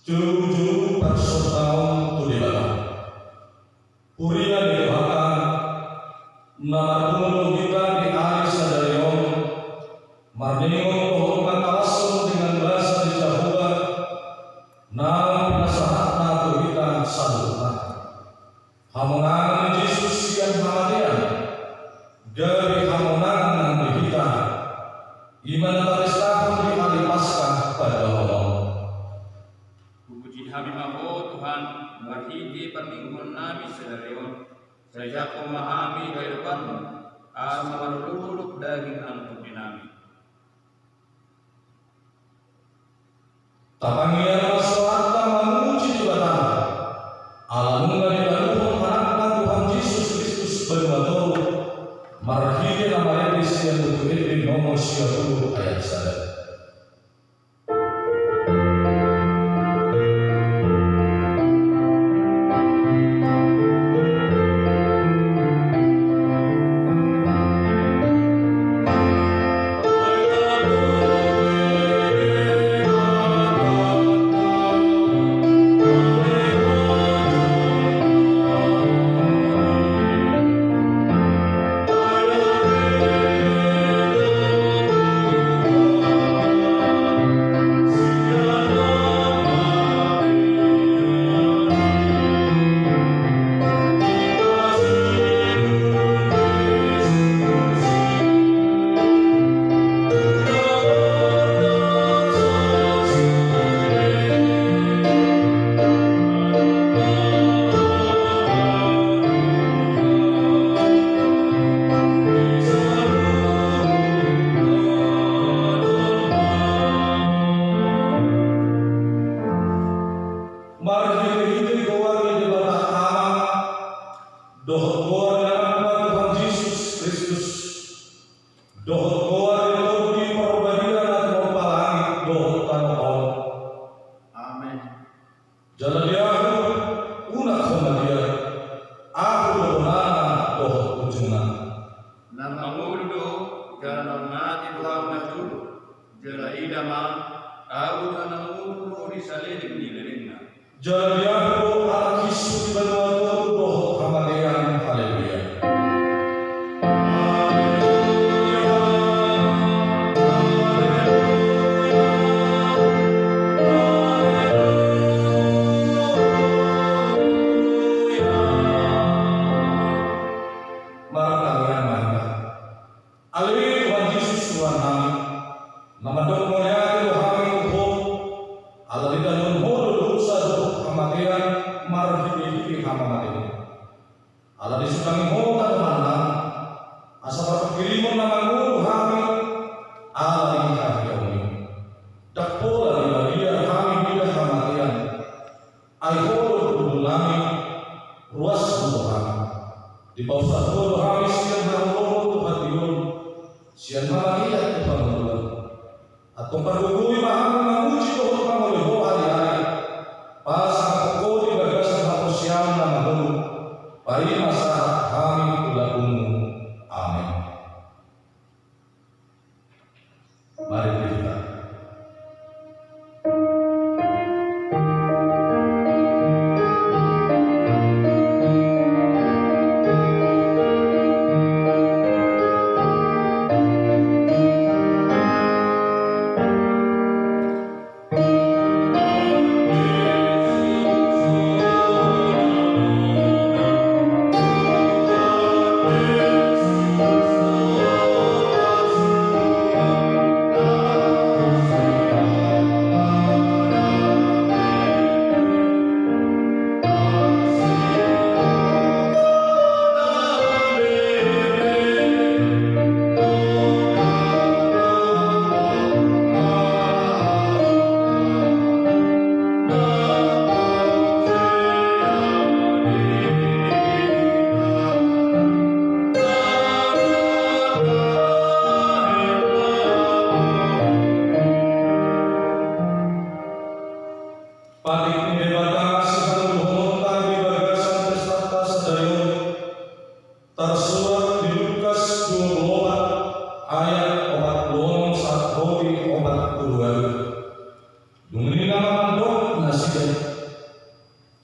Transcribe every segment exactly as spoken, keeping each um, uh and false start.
Jujur parsontaon tu Debata. Huria ni Tuhanta, na marpungu do hita di ari sadari on, marningot dohot mangkalashon dengan basa ni Jahowa, naung pinasahatna tu hita saluhutna. Hamonangan ni Jesus sian hamatean, gabe hamonangan nang di hita, i ma na tapestahon di ari Paskah pada on. Hupuji hami ma Ho Tuhan, marhite parmingguonnami sadari on, sai jangkon ma hami di adopanMu, asa marolopolop daging nang tondinami. Tapangiar ma soarta mamuji Debata, ala nunga didaluhon AnakNa Tuhan Jesus Kristus banua toru, marhite na marende sian Buku Ende nomor sia pulu ayat sada. Marhitehite goar ni Debata Ama, dohot goar ni AnakNa Tuhan Jesus Kristus, dohot goar ni Tondi Parbadia na tinompa langit dohot tano on. Amen. Jala di Ahu, unang homa dia, Ahu do bonana dohot ujungna. Na mangolu do, jala naung mate do Ahu na jolo, jala ida ma, Ahu do na mangolu ro di saleleng ni lelengna. Jala di Ahu do anak hisu di banua toru dohot hamatean. Haleluya. Martangiang ma hita. Ale Tuhan Jesus Tuhannami, na mandok mauliate do hami tu Ho, ala didaluhon Ho do dosa dohot hamatean marhitehite hamamateanMu. Ala disundangi Ho tano nami, asa parpingkirimon na mangolu hami, ala ni haheheonMi. Ndang pola dibadia hami mida hamatean. Ai Ho do hundulnami, ruasMu do hami. Dipausat Ho do hami sian haholomon tu hatiuron, sian hamatean tu hangoluan. Antong pargogoi ma hami mamuji dohot mangoli Ho ariari, pasahathon Ho di bagasan haporseaon na mangolu, paima sahat hami tu lambungMu. Amen. Mari kita.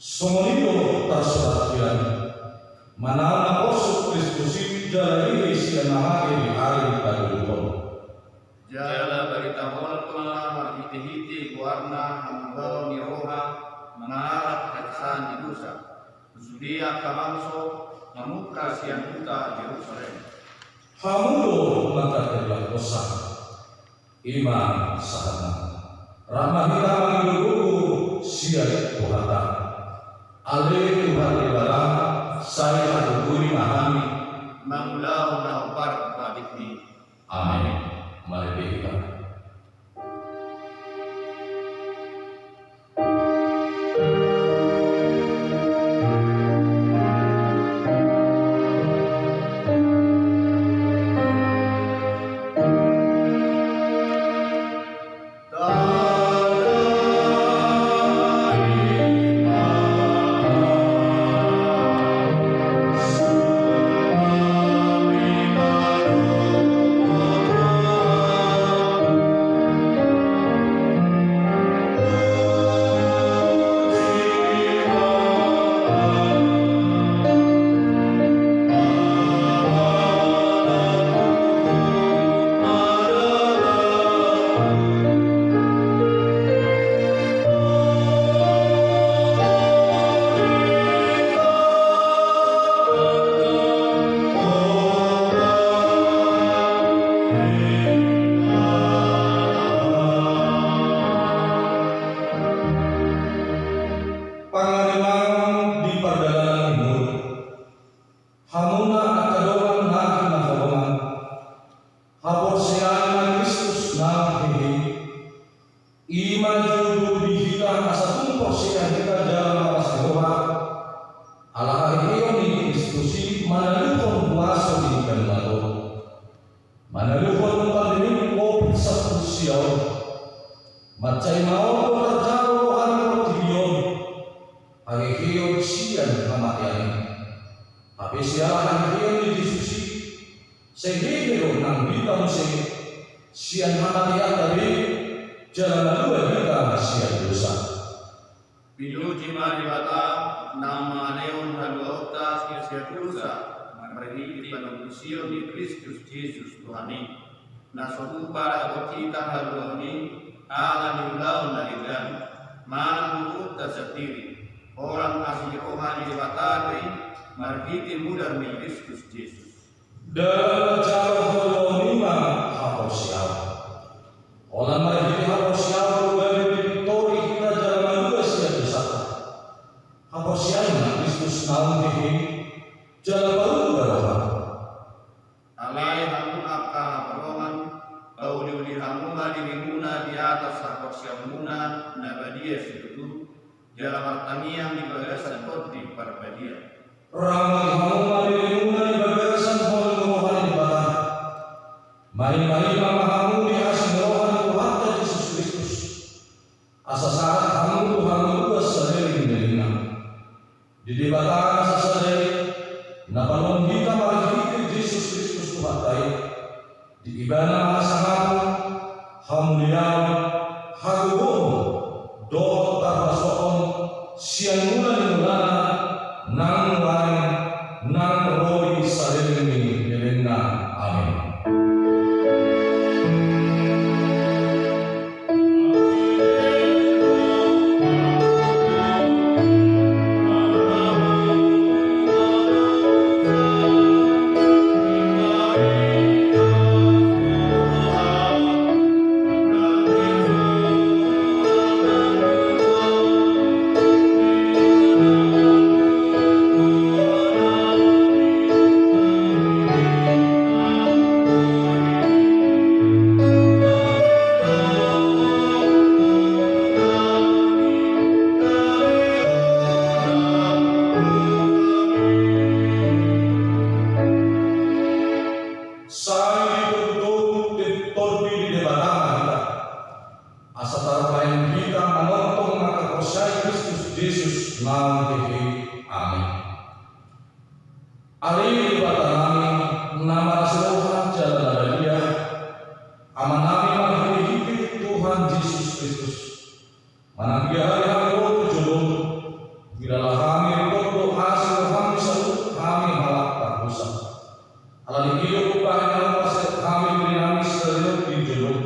Songon i do tarsurat hian, manaon na porsuk Kristus i jala i sian na mate di ari patoluhon. Jala baritahon ma marhitehite goarna hamubaon ni roha mangalap hasesaan ni dosa. Sude angka bangso mamungka sian huta Jerusalem. Hamu do mangkaterbang dosa. I ma sahatna. Rap ma hita mangido gogo sian Tuhanta. Ale Tuhan Debata, sai hatuturi ma hami. Mangulahon na hombar tu atikMi. Amen. Mari be hita. Pangarimangon di pardalanan ni ngolu. Hamuna angka dongan na hinaholongan, haporseaon ni Kristus na hehe, i ma jujur di hita asa tung porsea hita jala marlas ni roha, ala haheheon ni Kristus i manaluhon huaso di banua on. Manaluhon pandemi covid sampulu sia on. Mansai ma on do tarjalo roha ni portibi on, haheheon sian hamatean i. Hape siala haheheon ni Jesus i, sai hehe do nang hita muse sian hamateanta be, jala malua hita sian dosa. Pinuji ma Debata, na mangalehon haluaonta sian dosa, marhite panumbusion ni Kristus Jesus Tuhan i. Na so tupa dapothon hita haluaon i, ala ni ulaon na denggan, manang gogonta sandiri, holan asi ni roha ni Debata do i, marhite mudar ni Kristus Jesus. Dalan manjalo haluaon i ma haporseaon. Holan marhite haporseaon do gabe dipintori hita jala malua sian dosanta. Haporseaon ma Kristus naung hehe, jala palu ma roha. Alai hamu angka haholongan, pauliuli hamu ma dirimuna di atas haporseaonmuna na badia situtu, jala martangiang di bagasan Tondi Parbadia. Ramoti hamu ma dirimuna di bagasan holong ni roha ni Debata. Marima-rima ma hamu di asi ni roha ni Tuhanta Jesus Kristus. Asa sahat hamu tu hangoluan saleleng-lelengna. Di Debata na sasada i, na panuhon hita marhite Jesus Kristus Tuhanta i, di Ibana ma hasangapon, hamuliaon, hagogoon, dohot parbasohon, sian mula ni mulana, nang nuaeng, nang ro di saleleng ni lelengna. Amen. Sai ditogu-togu tu Tondi ni Debata ma hita. Asa tarbahen hita manongtong mangkaporseai Kristus Jesus naung hehe. Amen. Ale Debata nami, na marlas roha jala na badia, Ama nami marhite-hite Tuhan Jesus Kristus, manang dia hami ro tu jolom, Huilala hami, ringkot do asi ni roham saluhut hami halak pardosa. Alani i do hubahen na ro pasahat hami diri nami sadari on di jolom.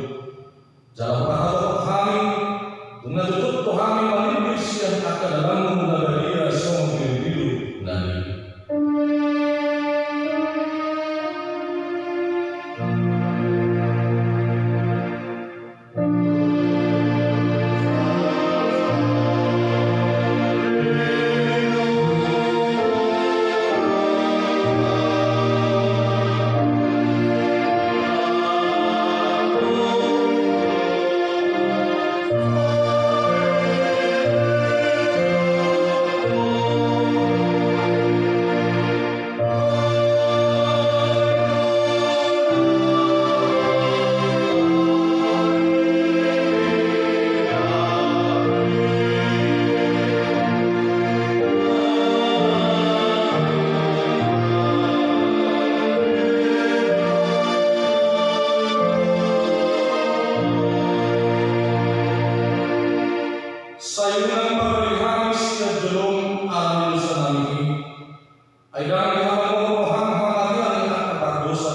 Jala huparhatohon hami, tung na jotjot do hami mangido sian angka dalanmu na badia songon pinupidu nami. Sai unang parbadai hami sian jolom ala ni dosa nami i. Ai ndang dihaholongi roham hamatean ni angka pardosa.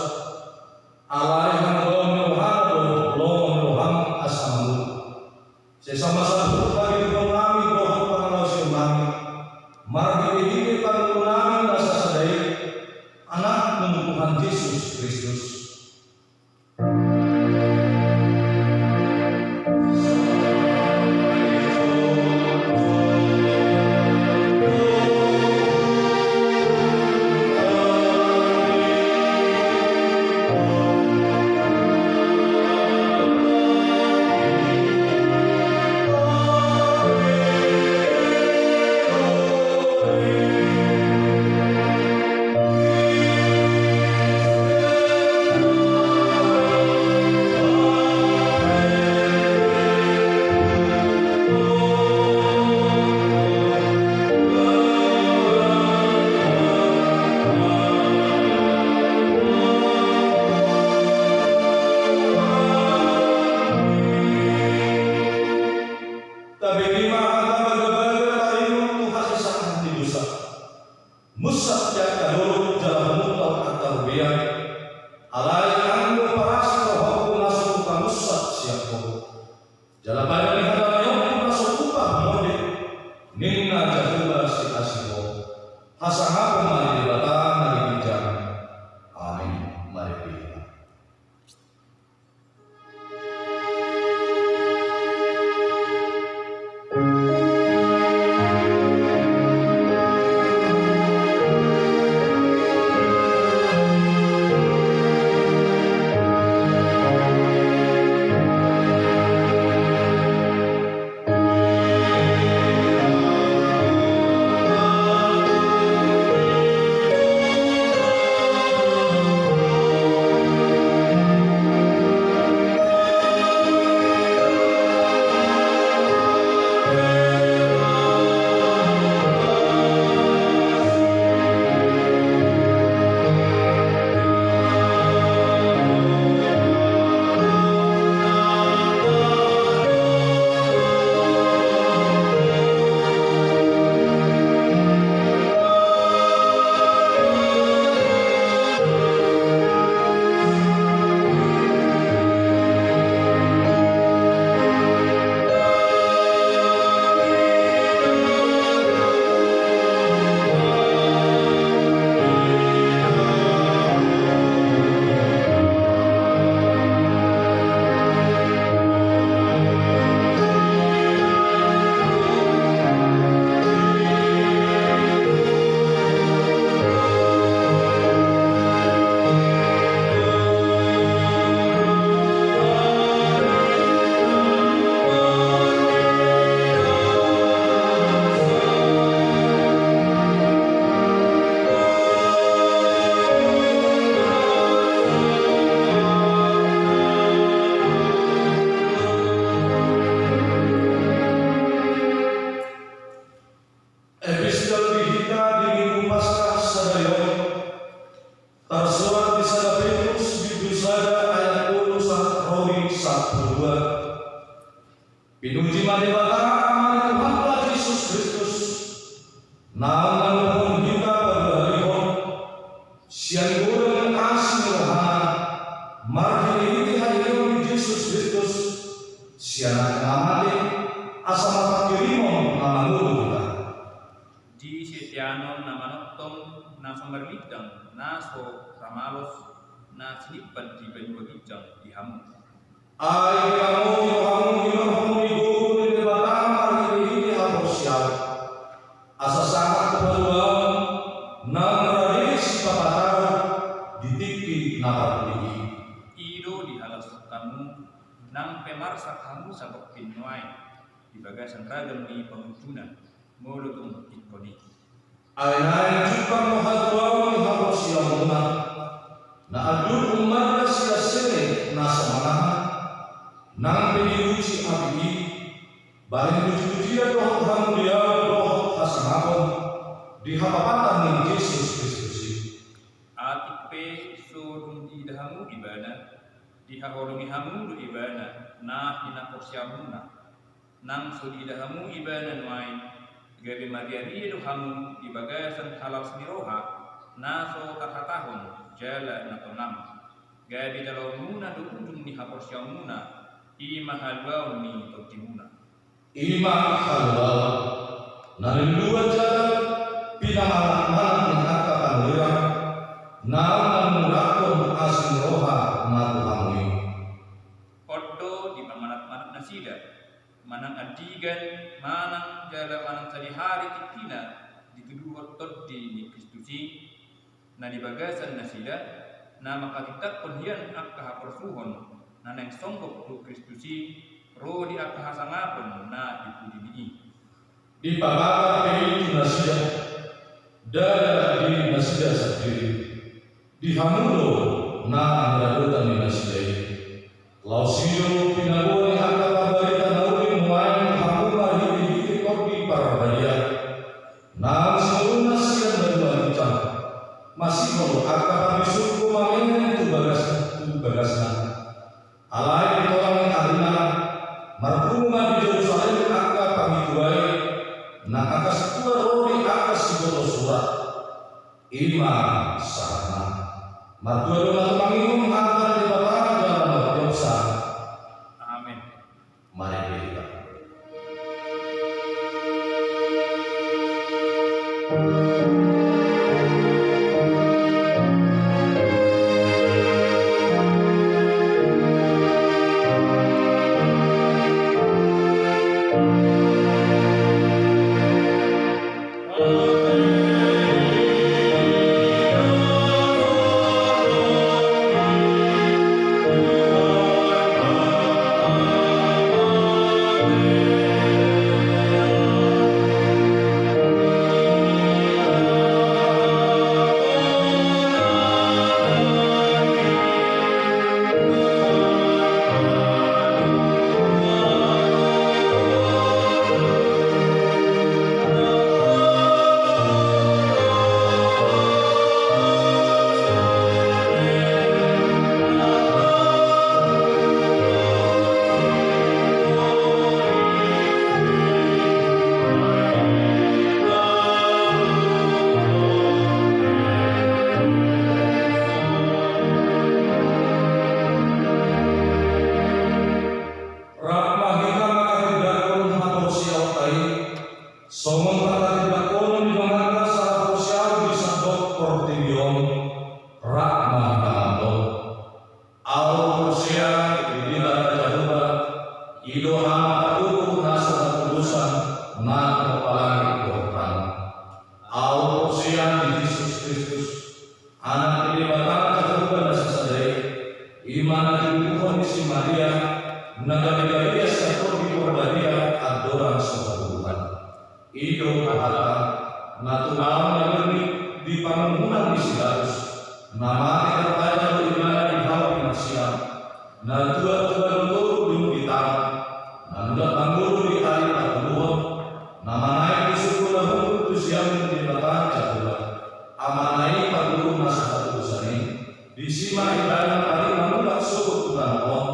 Alai hangoluan ni roham do, holongi roham asa mangolu. Sesa ma saluhut hagedehon nami dohot pangalaosion nami, marhitehite pangolu nami na sasada i, Anakmu Tuhan Jesus Kristus. Tabege ma hata bagabaga taringot tu hasesaan ni dosa. Munsat di angka dolok jala humuntal angka robean. Alai anggo paras rohangku na so hupamunsat sian Ho. Jala padan ni hadameonku na so hupamohe, ninna Jahowa Siasi Ho. Hasangapon ma di Debata na di ginjang. Amin. Mari hita. Epistel di hita di Minggu Paskah sadari on, tarsurat di sada Petrus bindu sada ayat tolu sahat ro di sampulu dua. Pinuji ma Debata Ama ni Tuhanta Jesus Kristus, Naung manubuhon hita paduahalihon sian godang ni asi ni rohana marhitehite hahirimon ni Jesus Kristus sian angka na mate, asa marpanghirimon na mangolu hita. Di setianon na manongtong, na so marlintang, na so ramalos, na sinimpan di banua ginjang di hamu. Ai diramoti do hamu hinorhon ni gogo ni Debata marhitehite haporseaon, asa sahat tu hatuaon naung rade sipapataron di tingki na parpudi i. I do dihalas hamu, nang pe marsak hamu sapompin nuaeng di bagasan ragam ni pangunjunan, molo tung ingkon i. Ai naeng jumpang ma hatuaon ni haporseaonmuna, na andul ummarga silas sene na so mangaha, nang pe diuji api i, bahen pujipujian dohot hamuliaon dohot hasangapon di hapapatan ni Jesus Kristus i. Atik pe so dung diida hamu Ibana, dihaholongi hamu do Ibana na hinaporseaonmuna. Nang so diida hamu Ibana nuaeng, gabe marriaria do hamu di bagasan halalas ni roha na so tarhatahon jala na tonang. Gabe jaloonmuna do ujung ni haporseaonmuna, i ma haluaon ni tondimuna. I ma haluaon na niluluan jala pinamanatmanat ni angka panurirang, naung mangulakhon asi ni roha na tu hamu i. On do dipamanatmanat nasida, manang andigan, manang jala manang sadihari tingkina dituduhon Tondi ni Kristus i, na di bagasan nasida, na manghatindanghon hian angka haporsuhon na naeng songgop tu Kristus i, ro di angka hasangapon na dipudini i. Dipabakar pe i tu nasida, ndada di nasida sandiri, di hamu do na niradotan ni nasida i. Laos i do pinaboa ni angka parbarita na uli nuaeng tu hamu marhitehite Tondi Parbadia, naung sinuruna sian banua ginjang. Masihol angka parbisukku mangehen tu bagas, tu bagasna. Alai di tonga ni arina, marpungu ma di Jerusalem angka pangitua i, nang angka sintua ro di angka siboto surat. I ma sahatna. Martua do na tumangihon hata ni Debata jala mardosa. Amin. Mari kita. Rap ma hita manghatindanghon haporseaonta i, songon parhatimbanghonon ni donganta sahaporseaon di sandok portibi on. Rap ma hita mandok. Ahu porsea di Debata Jahowa, i do Ama partubu na so hatudosan, na pomparan dohot tano. Ahu porsea di Jesus Kristus, Anak ni Debata Jahowa na sasada i, i ma na tinubuhon ni si Maria, na gabe balian sian Tondi Porbadia andorang so hatubuan. I do hata na tuaon na bernit di pangungunan ni si Pilatus, na mate tarpajal do ibana di hau pinarsilang, na tua-tua do toru dung di tano, na mulak mangolu di ari patoluhon, na manaek di surgo na hundul tu siamun ni Debata Jahowa, Amana i parguru na so hatudosan i, disi ma ibana paling mangulak sogot tu tano on,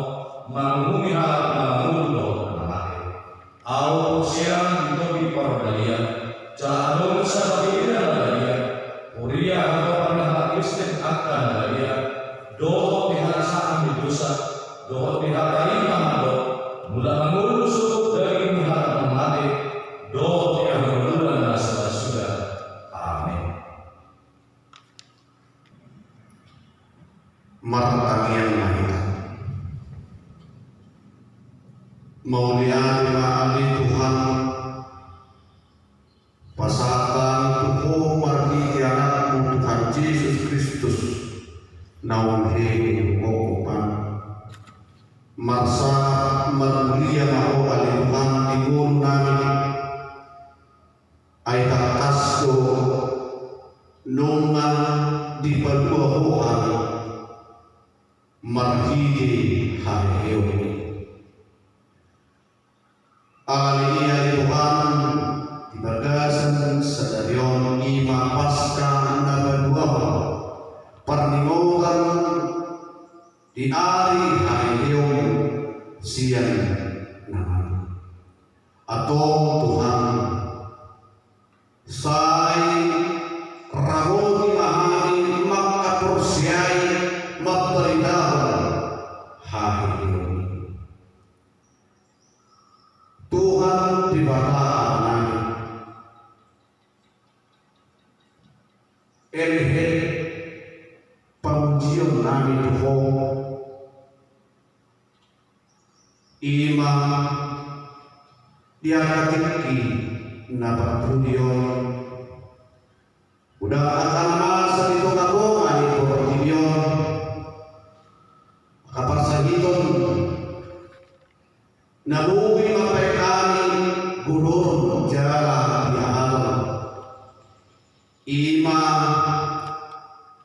manguhumi halak na mangolu dohot na mate. Ahu porsea di Tondi Porbadia, jala adong Saba Debata na badia, huria hagogoon ni halak Kristen angka na badia, dohot di harasaon ni dosa, dohot di hata i ma mandok, mulak mangolu sogot daging ni halak na mate, dohot di hangoluan na so ra suda. Amen. Martangiang ma hita. Mauliate ma ale Tuhan, pasahat hami tu Ho marhite Anakmu Tuhan Jesus Kristus, na umhebe gokhon. Marsahat marmulia ma Ho ale Tuhan di ngolu nami. Ai tangkas do nunga dipalua Ho hami marhite haheheonMi. Alani i ale Tuhan, di bagasan sadari on i ma Paskah na paduahon, parningotan di ari haheheonMu sian na mate. Antong Tuhan, sai ramoti ma hami mangkaporseai mambaritahon haheheonMi. Tuhan Debata Amanami, elek pamujionnami tu Ho, i ma di angka tingki na parpudi on, godang angka na masa di tongatonga ni portibi on, angka parsahiton na boi mambahen hami godang jala dihahaton. I ma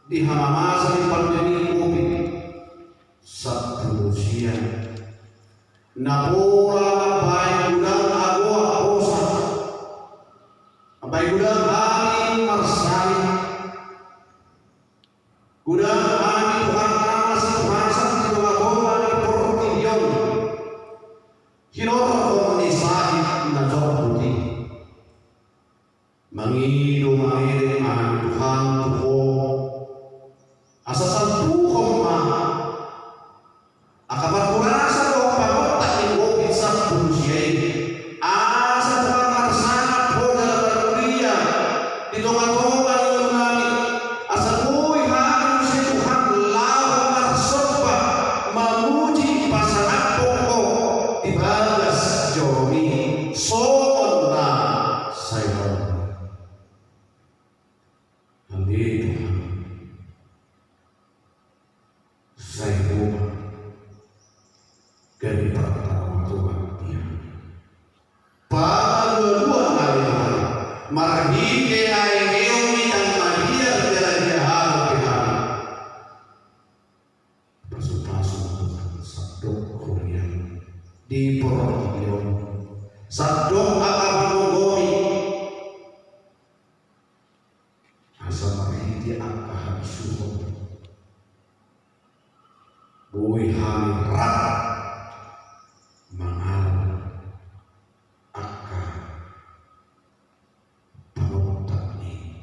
di hamamasa ni pandemi Covid sampulu sia, na pola mambahen godang agoa hosa, mambahen godang hami marsahit, godang hami Tuhan na masa di tongatonga ni portibi on, hinorhon ni sahit na jorbut i. Mangido mangelek ma hami Tuhan tu Ho, asa salpuhon ma angka parhorasan dohot pangontak ni Covid sampulu sia i, asa Tuhan marsangap Ho jala marmulia di tongatonga ni ngolunami, asa boi hami muse Tuhan laho marsomba, mamuji, pasangaphon Ho di bagas joroMi songon na sai ro. Ale Tuhan, sai Ho ma gabe partaotoan di hami. Pamalualuan ale Tuhan, marhite haheheonMi na mabiar jala dihahaton hami. Pasupasu ma Tuhan sandok huriaM di portibi on, sandok angka panggogoMi, asa marhite angka habisuhon boi hami rap mangalap angka pangontak ni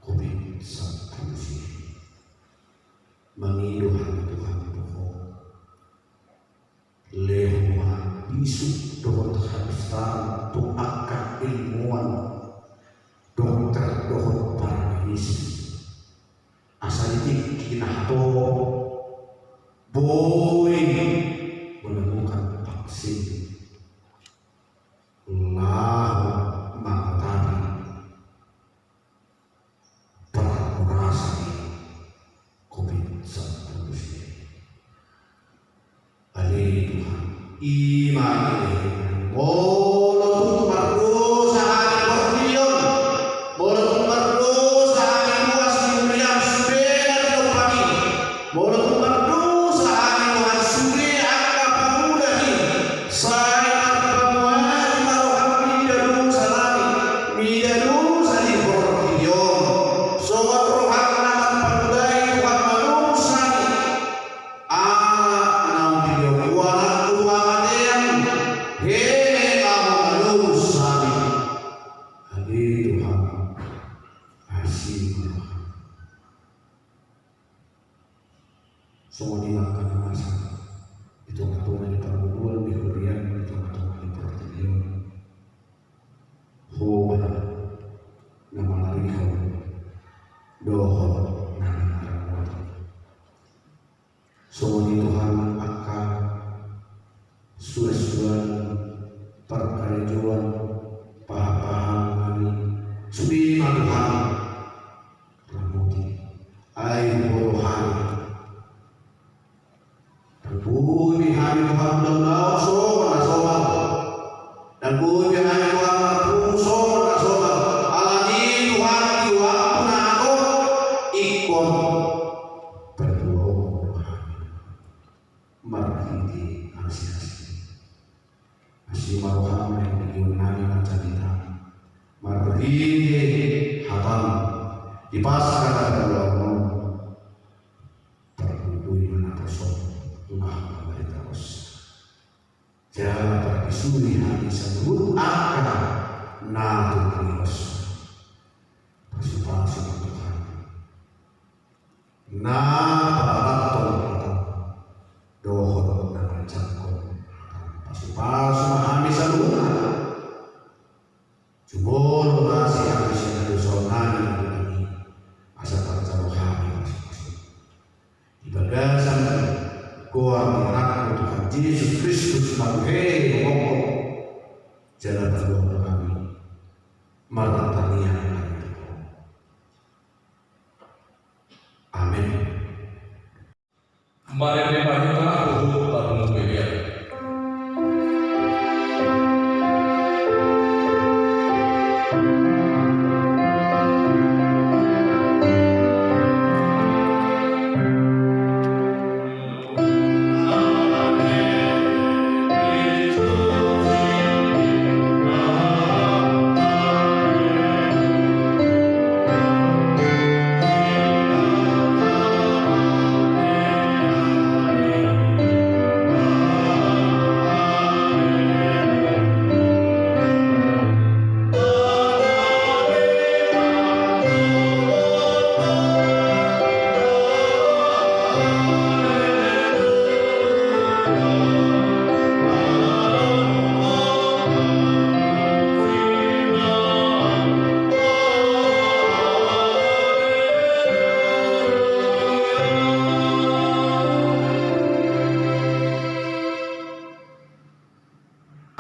Covid sampulu sia i. Mangido hami Tuhan tu Ho, lehon ma bisuk dohot habisaran tu angka ilmuwan, dokter dohot paramedis, asa di tingki na hatop boi menemukan vaksin laho mangotapi parhorasan ni Covid sampulu sia i. Ale Tuhan, i ma i. Molo tung mardosa hami portibi on, molo tung mardosa hami ruas ni huriaM sude na tinompaMi, molo tung mardosa hami Tuhan sude angka pemuda i, sai marpamuati ma rohaM mida dosanami, mida dosa ni portibi on. Songon rohaM na marpanundai Tuhan, malurus hami. Ala naung dilehon Ho AnakMu tu hamatean, Songon i ma angka na masa di tongatonga ni parngoluan, di huriaM, di tongatonga ni portibi on. Ho ma na mangarihon dohot na mangaramoti. Songon i Tuhan, angka suansuan, parkarejoan, pahanpahangan nami, sude ma Tuhan ramoti. Ai huboto hami, ndang boi be hami Tuhan ulaon songon na somal. Ndang boi be hami Tuhan marpungu songon na somal. Alani i Tuhan, di waktu na gok ingkon parjuaon Ho hami marhite asi-asi. Asi ma rohaM di tingki nami manjamita marhite hataM di Paskah na parjuaon on. Parpudi ma naposo, laho ma maritaros. Jala parpisui hami saluhut angka na tumangihos. Pasupasu ma Tuhan na paranton hataM dohot na manjangkon hataM. Pasupasu ma hami saluhutna. Jumolo ma asi hami sian hadosaon nami na godang i, asa tarjalo hami pasupasu di bagasan goar ni AnakMu Tuhan Jesus Kristus na buhebungkop jala tarlumobi hami martangiang hami tu Ho. Amen. Mari ma hita huhut marpungu pelean.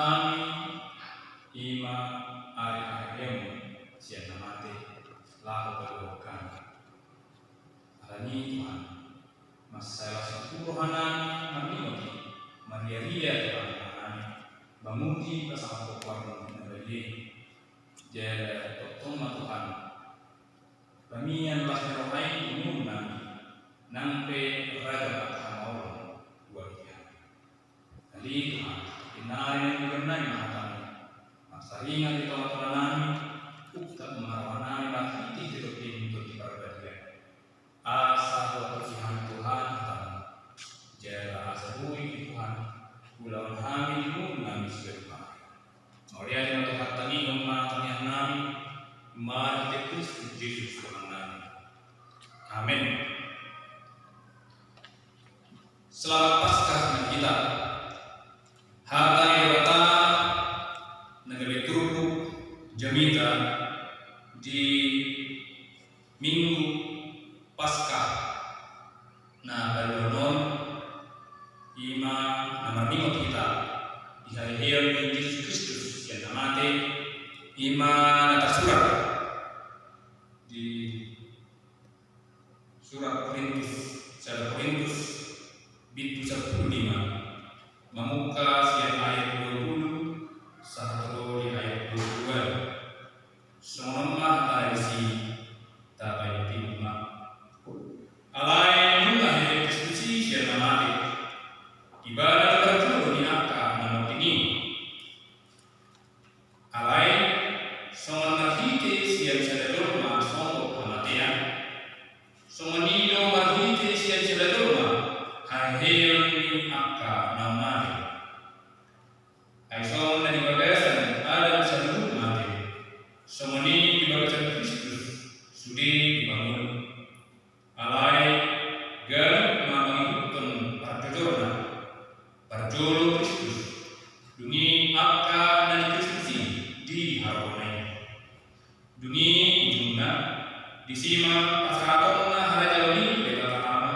Hami, i ma ari haheheonMu sian na mate, laho paluahon hami. Alani i Tuhan, mansai las ni rohanami marningot i, marriaria Tuhan rohanami, mamuji pasangap goarMu na badia i. Jala tongtong ma Tuhan, pamian las ni roha i tu ngolunami, nang pe ragam angka hamaolon hualusi hami. Alani i Tuhan, di na ari na nidok nami ma hataMu, marsaringan di tongatonganami, uktab ma rohanami marhite hita di Tondi Parbadia. Asa hualusi hami Tuhan hataMu, jala asa boi Tuhan ulaon hami di ngolunami siganup ari. Mauliate ma Tuhan, tangihon ma tangiangnami, marhite Kristus Jesus Tuhannami. Amen. Selamat Paskah di hita. Hata ni Debata na gabe turpuk jamita di Minggu Paskah na paduahon on, i ma na marningot hita di haheheon ni Jesus Kristus sian na mate, i ma na tarsurat di Surat Korintus, sada Korintus, bindu sampulu lima, mamungka sian ayat dua pulu sahat tu di ayat dua pulu dua. Songon on ma hata na disi, tapaihut ma. Alai nunga hehe Kristus i sian na mate, Ibana do parjolo ni angka na mate i. Alai songon marhite sian sada jolma songgop hamatean, songon i do marhite sian sada jolma haheheon ni angka na mate. Disi ma pasahatonna harajaon i tu Debata Ama,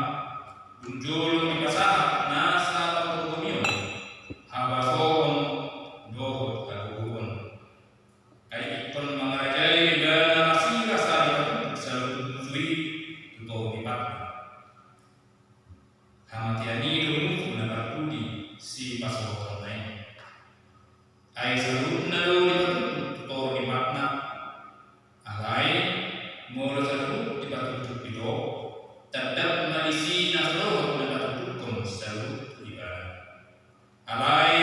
dung jolo dipasahat nasa panggomigomion, habasohon dohot hagogoon. Ai ingkon mangarajai ibana nasida sari patutu saluhut musu i tu toru ni patna. Hamatean i do musu na parpudi sipasahatonna i. Ai saluhutna do dipatutu tu toru ni patna. Alai molo saluhut dipatutu i do, tandap ma disi na so dohot na patutuhon saluhut tu ibana. Alai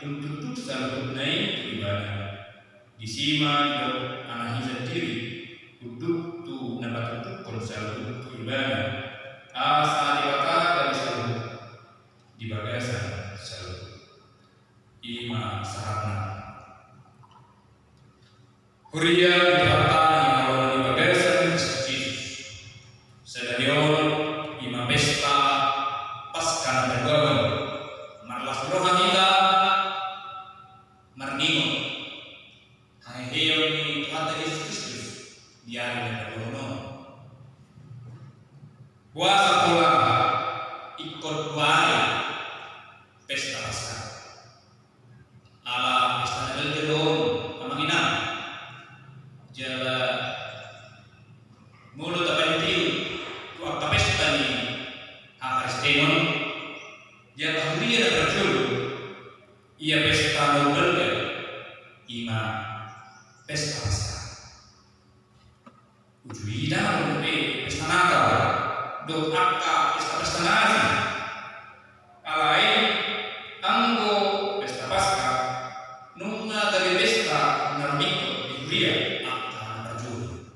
dung tutu saluhutna i tu ibana, disi ma didok Anak i sandiri unduk tu na patutuhon saluhut tu ibana, asa Debata gabe saluhut di bagasan saluhut. I ma sahatna. Huria ni Tuhanta na hinaholongan di bagasan Kristus Jesus. Sadari on i ma pesta Paska na paduahon. Marlas ni roha hita marningot haheheon ni Tuhanta Jesus Kristus di ari na paduahon on. Boasa pola ingkon dua ari pesta Paska? Ala pesta na balga do on, amang inang. Jala molo tapaihut-ihut tu angka pesta ni hakaristionon, di angka huria na parjolo, ia pesta na umbalga i ma pesta Paska. Uju i ndang adong dope pesta Natal dohot angka pesta-pesta na asing. Alai anggo pesta Paska nunga gabe pesta na rumingkot di huria angka na parjolo.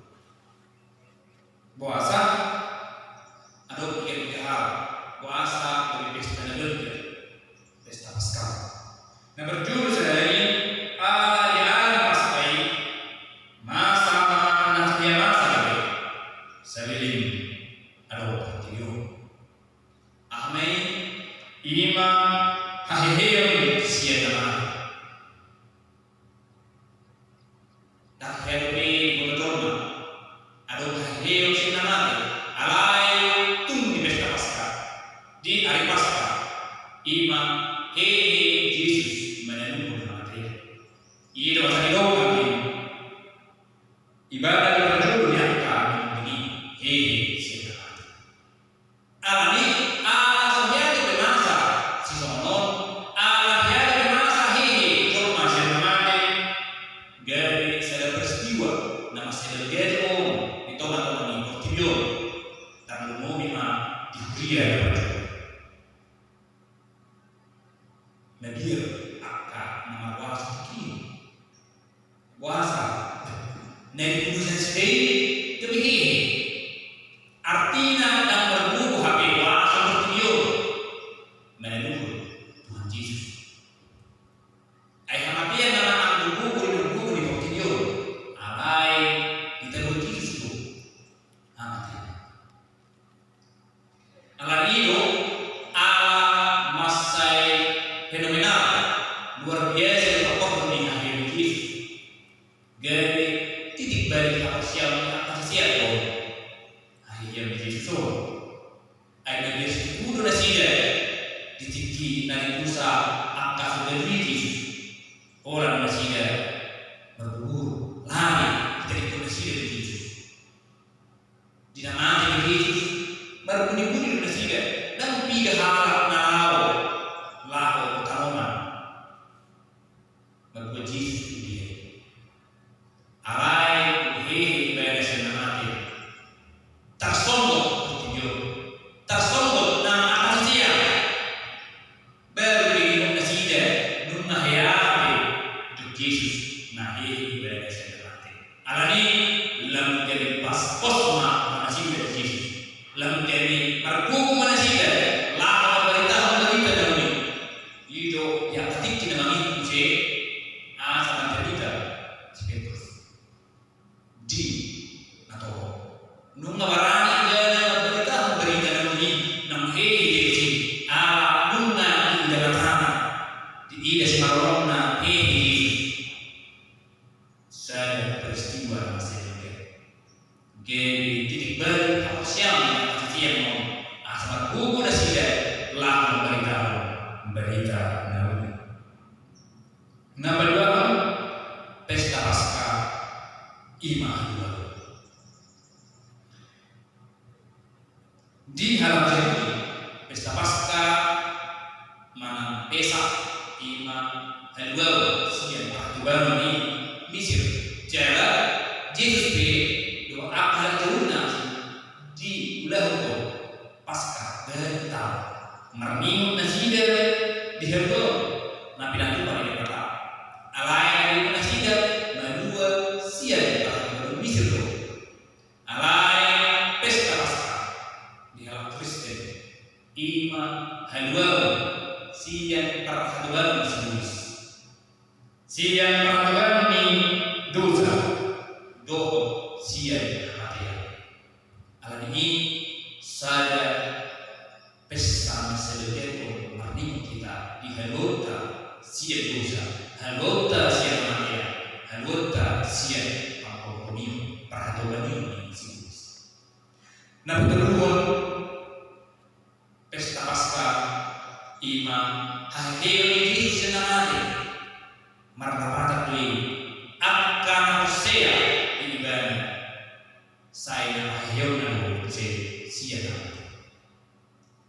Boasa? Adong piga-piga hal boasa gabe pesta na balga pesta Paska. Na parjolo sadari, ala di ari Paska i masa ma na hea masa gabe saleleng adong partingkian. Aha ma i? I ma haheheon sian na mate. Ndang hea dope diboto jolma adong haheheon sian na mate, alai tung di pesta Paska, di ari Paska, i ma hehe Jesus manaluhon hamatean. I do asa didok angka i, ibana do parjolo ni angka na munding i hehe sian na mate. Alani ala so hea dope masa sisongon on, ala hea dope masa hehe jolma sian na mate, gabe sada peristiwa na mansai balga on di tonga-tonga ni portibi on, tarlumobi ma di huria na parjolo. Mabiar angka na marboasa tingki. Boasa? Na dipundusan sidea i gabe hehe. Artina ndang margogo hape boasa portibi on manaluhon Tuhan Jesus. Ai hamatean nama anggo gogo ni na gogo ni portibi on, alai ditaluhon Jesus do hamatean. Alani i do ala mansai fenomenal, luar biasa do pangkorhon ni haheheon ni Jesus. Gabe titik balik haporseaon ni angka sisean do haheheon ni Jesus on. Ai mabiar situtu do nasida di tingki na dibusa angka soldadu ni Jesus. Pola do nasida marguguru, lari, ditaringkon nasida do Jesus. Di na mate do Jesus, marbuni-buni do nasida, ndang piga halak na laho, laho tu tanoman. Margogo Jesus tu dia. Alai dung hehe ibana sian na mate, tarsonggot portibi on, tarsonggot na angka sisean. Baru diingot nasida nunga hea hape didok Jesus na hehe ibana sian na mate. Alani i lam gabe paspos ma roha nasida di Jesus. Lam gabe margogo ma nasida laho mambaritahon barita na uli. I do di angka tingki na mangihut muse asa manjadi hita si Petrus. Di na torop. Nunga barani ibana mambaritahon barita na uli naung hehe Jesus i, ala nunga diida matana, diida simalolongna hehe Jesus. Sada peristiwa na mansai balga. Gabe titik balik haporseaon ni angka na sian on, asa margogo nasida laho mambaritahon barita na uli. Na paduahon, pesta Paska i ma haluaon. Di halak Jahudi, pesta Paska manang Pesah i ma haluaon sian parhatobanon ni Misir. Jala Jesus pe dohot angka halak Jahudi na diulahon do Paska bahen taon. Marningot nasida di haluaon na pinatupa ni Debata. Alai na diulahon nasida malua sian parhatobanon Misir do. Alai pesta Paska di halak Kristen i ma haluaon sian parhatobanon ni sibolis, sian parhatobanon ni dosa dohot sian hamatean. Alani i sada pesta na salelengon marningot hita di haluaonta sian dosa, haluaonta sian hamatean, haluaonta sian pangkorhonion, parhatobanon ni sibolis. Na patoluhon, pesta Paska i ma haheheon ni Jesus sian na mate. Marlapatan do i angka na porsea di Ibana sai na haheheonna do muse sian na mate.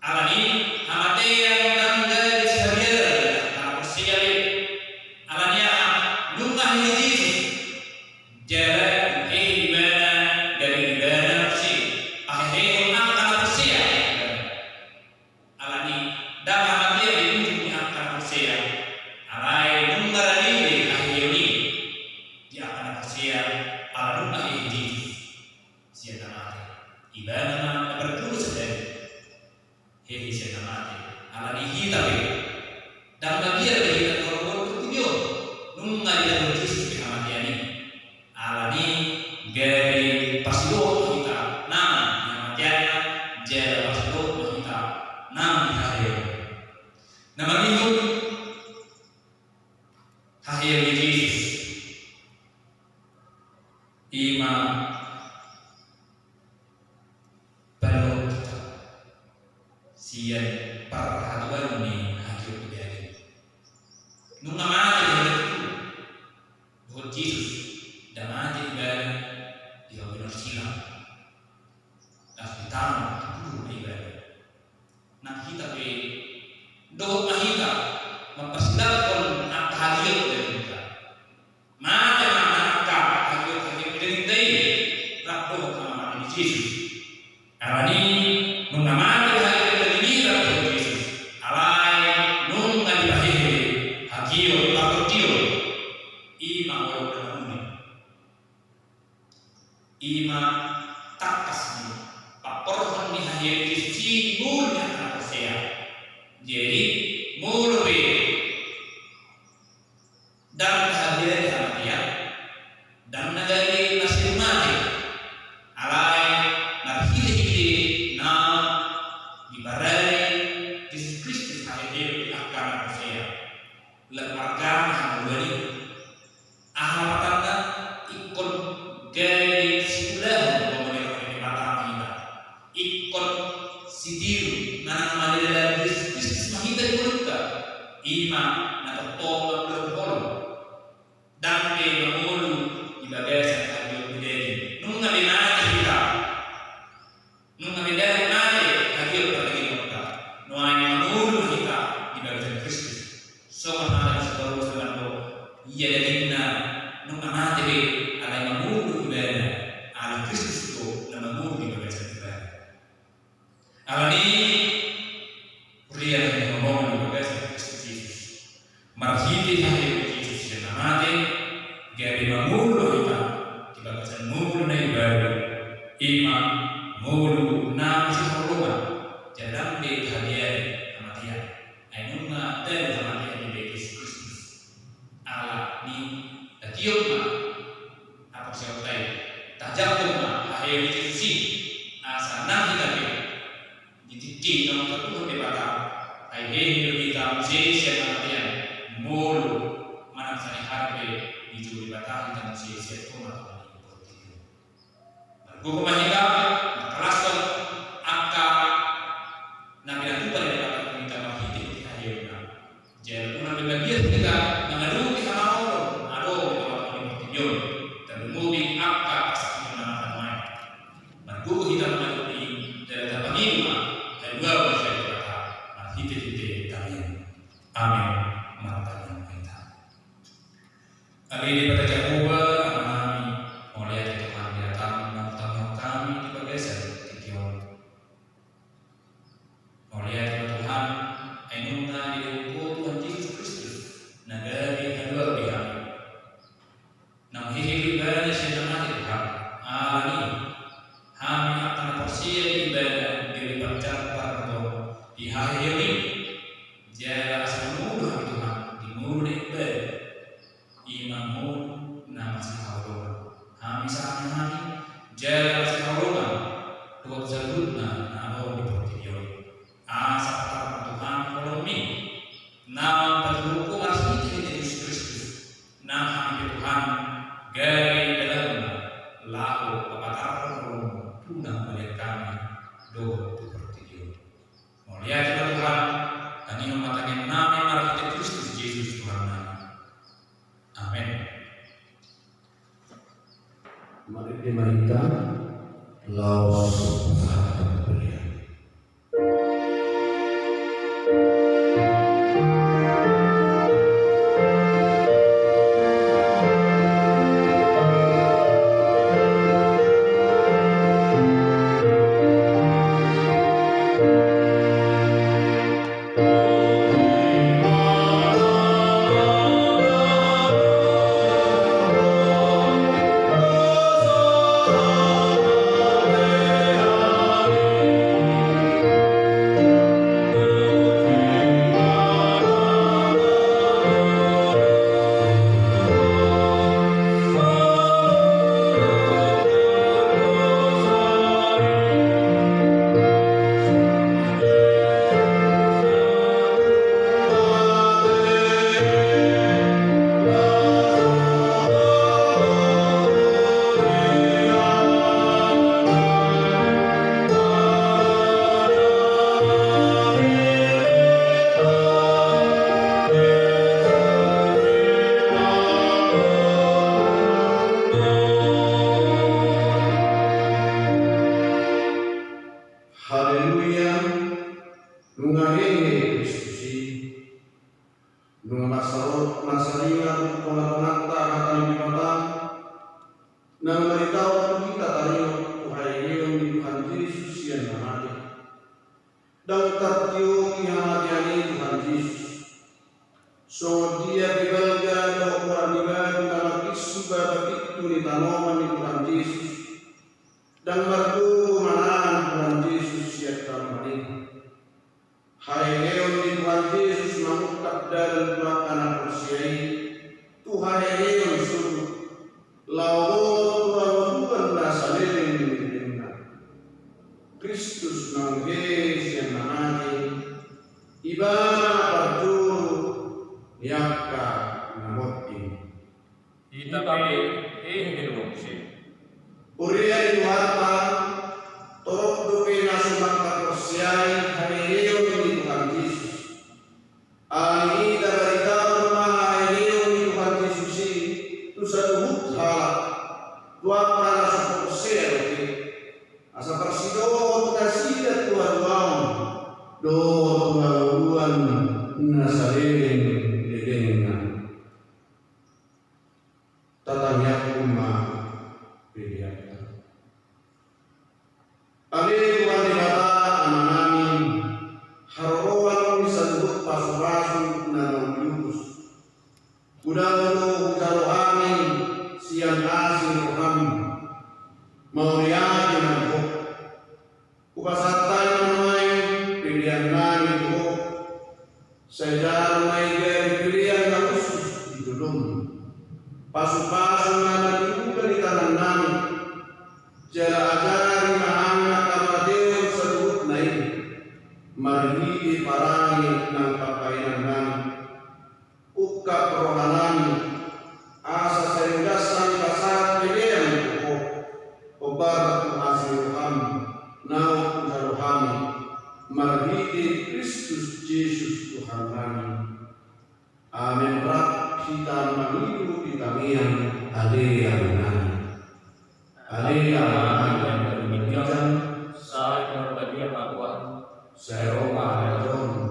Alani i hamatean ndang gabe sihabiaran di angka na porsea be. Alani aha? Nunga hehe Jesus. Jala hehe Ibana, gabe Ibana muse pahehehon angka na porsea. Alani i ndang hamatean be ujung ni angka na porsea. Alai nunga rade be haheheon i di angka na porsea ala nunga hehe Jesus sian na mate. Ibana ma na parjolo sadari hehe sian na mate. Alani i hita pe ndang mabiar be hita di portibi on, nunga didok Jesus be hamatean i. Alani i gabe parsidohot ma hita nang di hamateanna, jala parsidohot ma hita nang di haheheonna. Na mangihut, haheheon ni Jesus i ma paluahon hita sian parhatobanon ni hagiolan ni daging. Nunga mate do dohot Jesus, ndang mate Ibana di batu na silang. Laos ditano, dikubur ma Ibana. Nang hita pe dohot ma hita mampasilanghon angka hagiot ni dagingta. Mate ma angka hagiot-hagiot ni dagingta i rap dohot hamatean ni Jesus. Alani i nunga mate hagiot ni daging i rap dohot Jesus. Alai nunga dipahehe hagiot partondion. I ma holong na uli. I ma tangkas ni pamporhon ni haheheon ni Jesus i di ngolu ni angka na porsea. Jadi molo pe ndang tahabiari hamatean, ndang na gabe na sering mate. Alai marhitehite na diparai Jesus Kristus haheheon di angka na porsea. Lam arga na haluaon i. Aha lapatanna? Ingkon gabe siulahon lomo ni roha ni Debata ma hita. Ingkon sitiru manang mangido Jesus Kristus ma hita di ngolunta. I ma na tongtong mangulahon holong. Ndang be mangolu di bagasan hagiot ni daging. Nunga be mate hita. Nunga be ndang mate hagiot pardagingonta. Nuaeng mangolu ma hita di bagasan Kristus. Songon hata ni si Paulus na mandok, ia dagingna nunga mate be, alai mangolu ibana, ala Kristus do na mangolu di bagasan ibana. Alani i huria na hinaholongan di bagasan Kristus Jesus, marhite haheheon ni Jesus sian na mate, gabe mangolu hita di bagasan ngolu na imbaru, i ma ngolu na masihaholongan, jala ndang be tahabiari hamatean. Ai nunga talu hamatean dibahen Jesus Kristus. Alani i tatiop ma haporseaonta i, tajangkon ma haheheon ni Jesus i, asa nang hita pe di tingki na mangkaturhon Debata, ai hehe do hita muse sian hamatean, molo manang sahali pe dijou Debata hita muse sian tonga-tonga ni portibi on. Gogo ma hita mangkalashon angka na pinatupa ni Debata tu hita marhite-hite haheheonna. Jala unang be mabiar hita mangadopi hamaolon na adong di tonga-tonga ni portibi on, tarlumobi angka parsahit ni na marhahamaranggi. Margogo hita mangadopi i, jala tapangido ma haluaon sian Debata marhite-hite tangiang. Amen. Martangiang ma hita. Ale Debata Jahowa, Amanami, mauliate Tuhan di hataM na hutangihon hami di bagasan tingki on. Mauliate ma Tuhan, ai nunga dilehon Ho Tuhan Jesus Kristus na gabe haluaon di hami. Naung hehe do Ibana sian na mate, Tuhan. Alani i, hami angka na porsea di Ibana gabe panjampar ma tong di haheheon i. Jala asa mangolu hami, Tuhan, di ngolu na imbaru. I ma ngolu na masihaholongan. Hami sahat ni hami, jala masihaholongan dohot saluhutna na adong di portibi on. Asa patar ma Tuhan holongMi, na mangpatuduhon Ho marhite-hite Jesus Kristus, nang hami pe, Tuhan, gabe dalanMu laho papatarhon holongMu tu na humbalian hami dohot tu portibi on. Mauliate ma Tuhan, tangianghon ma tangiangnami marhite Kristus Jesus Tuhannami. Amen. Marende ma hita, laos pasahathon pelean. Haleluya. Nunga hehe Kristus i. Nunga marsalo-, marsaringa tu tonga-tonganta hata ni Debata, na maritaon tu hita taringot tu haheheon ni Tuhan Jesus sian na mate. Ndang tartiopi hamatean i Tuhan Jesus. Songon dia pe balga dohot muar ni batu na mangkinsu baba pintu ni tanoman ni Tuhan Jesus, ndang margogo manahan Tuhan Jesus sian tanoman i. Haheheon ni Tuhan Jesus mangungkap dalan tu angka na porsea i tu haheheon sogot, laho tu hangoluan na saleleng ni lelengna. Kristus naung hehe sian na mate, Ibana parjolo ni angka na monding. Hita pe hehe do muse. Huria ni Tuhanta, torop dope na so mangkaporseai haheheon ni Tuhan Jesus. Alani i tabaritahon ma haheheon ni Tuhan Jesus i tu saluhut halak, tu angka na so porsea dope, asa parsidohot nasida tu haluaon dohot tu hangoluan na saleleng-lelengna. Tatangianghon ma peleanta. Ale Tuhan Debata Amanami, haroroan ni saluhut pasupasu na naung diutus, godang do hujalo hami sian asi ni roham. Mauliate ma di Ho. Hupasahat hami ma nuaeng peleannami tu Ho. Sai jalo ma i gabe pelean na hushus di jolom. Pasupasu ma na niula ni tangannami. Jala ajari ma hami mangkatehon saluhutna i marhite parange nang pambahenannami. Ungkap rohanami, asa sai das hami pasahat pelean tu Ho. Hombar tu marhite Kristus Jesus Tuhannami. Amen. Rap hita mangido di tangiang ale ale nami. Ale ale nami, sai na marbadia ma Tuhan, sai ro ma harajaonmu,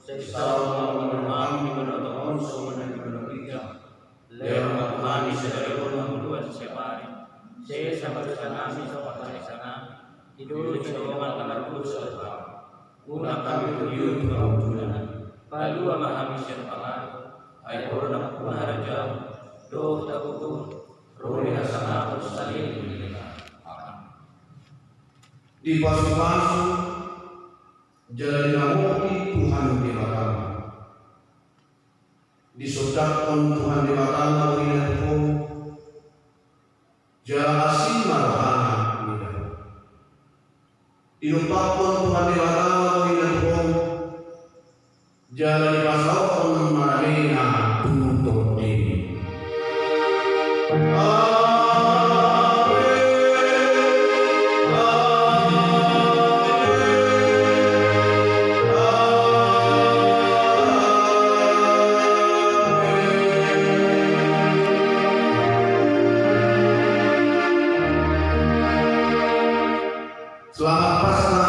sai saut ma roham di banua tonga on songon na di banua ginjang. Lehon ma tu hami sadari on hangoluan siapari. Sesa ma dosanami songon na panesanami di dolok ni dongan na mardosa tu hami. Unang hami togihon tu pangunjunan. Palua ma hami sian pangago. Ai Ho do nampuna harajaon dohot hagogoon, ro di hasangapon saleleng ni lelengna. Amen. Dipasupasu jala dinamoti Tuhan Debata. Disondangkon Tuhan Debata ma bohina tu ho, jala asi ma rohana mida ho. Didompakkon Tuhan Debata ma bohina tu ho, jala dipasaothon ma ramena tu tondimi. Amen. Amen. Selamat Paskah